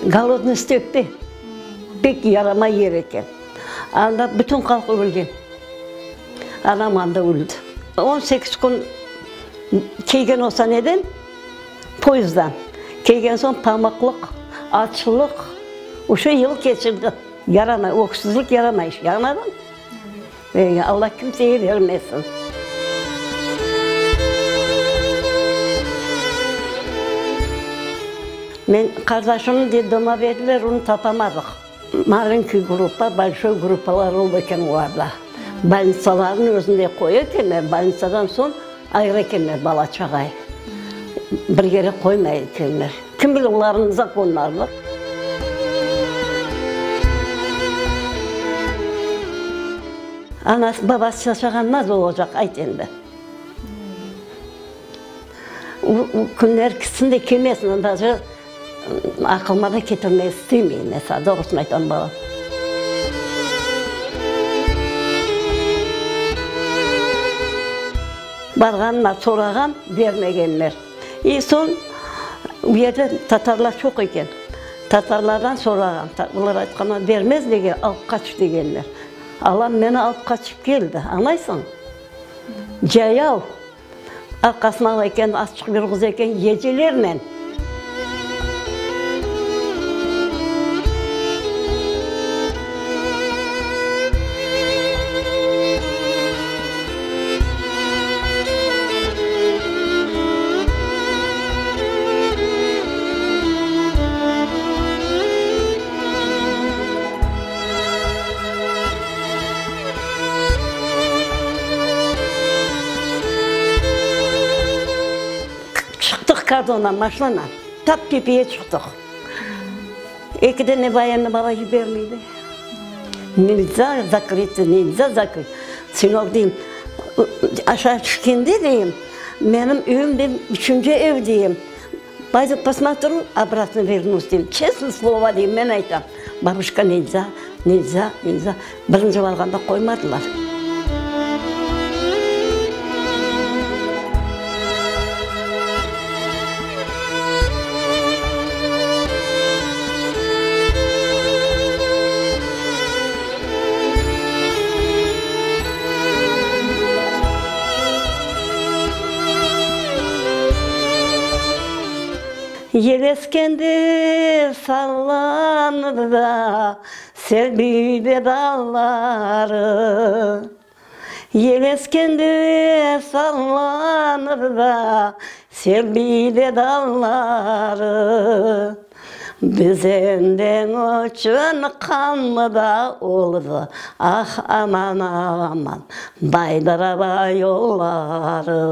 Golodnıy stepte pek yaramay yer eken. Anda bütün halq ölgen. Anam anda öldi. On sekiz kün kelgen olsa neden? Poyezddan. Kelgen soñ pamıqlıq, açlıq, uşu yıl keçirdi. Yaramay, öksüzlik yaramay iş, añladıñ? Alla kimsege bermesin. Men qardaşımnı detdoma berdiler, onı tapamadıq. Malenkiy gruppa, bolşoy gruppalar oldı eken olarda. Bolnitsalarnıñ özünde qoya ekenler, bolnitsadan soñ ayıra ekenler bala-çağayı. Bir yere qoymay ekenler. Kim bile olarnıñ zakonlarını. Anası, babası yaşağan nasıl olacaq, ayt endi. O künler kitsin de kelmesin, daje aqılıma da ketirmege istemeyim, mesela, doğrusını aytam, balam. Barğanlar, sorağan, bermegenler. İ soñ, bu yerde tatarlar çoq eken. Tatarlardan sorağan, olar aytqanlar, bermez degen, alıp qaç degenler. Alam meni alıp qaçıp keldi, añlaysıñ? Cayav. Arqasına ala eken, azçıq yürğüze eken, gecelernen. Çıqtıq kardondan maşinanen, tap tepeye çıqtıq. Ekiden voyennıy bala yibermeydi. Nelzâ zakrıtı, nelzâ zakrıtı. Sınok deyim, aşağı tüşkende deyim, menim üyüm deyim, üçünci ev deyim. Paydu posmotrü, obratno vernus deyim, çestno slovo deyim, men aytam. Babuşka nelzâ, nelzâ, nelzâ. Birinci barğanda qoymadılar. Yel eskende sallanır da Selbi dalları. Yel eskende sallanır da Selbi dalları. Biz enden içün qanlı da oldı, Ah, aman, aman, Baydaraba yolları.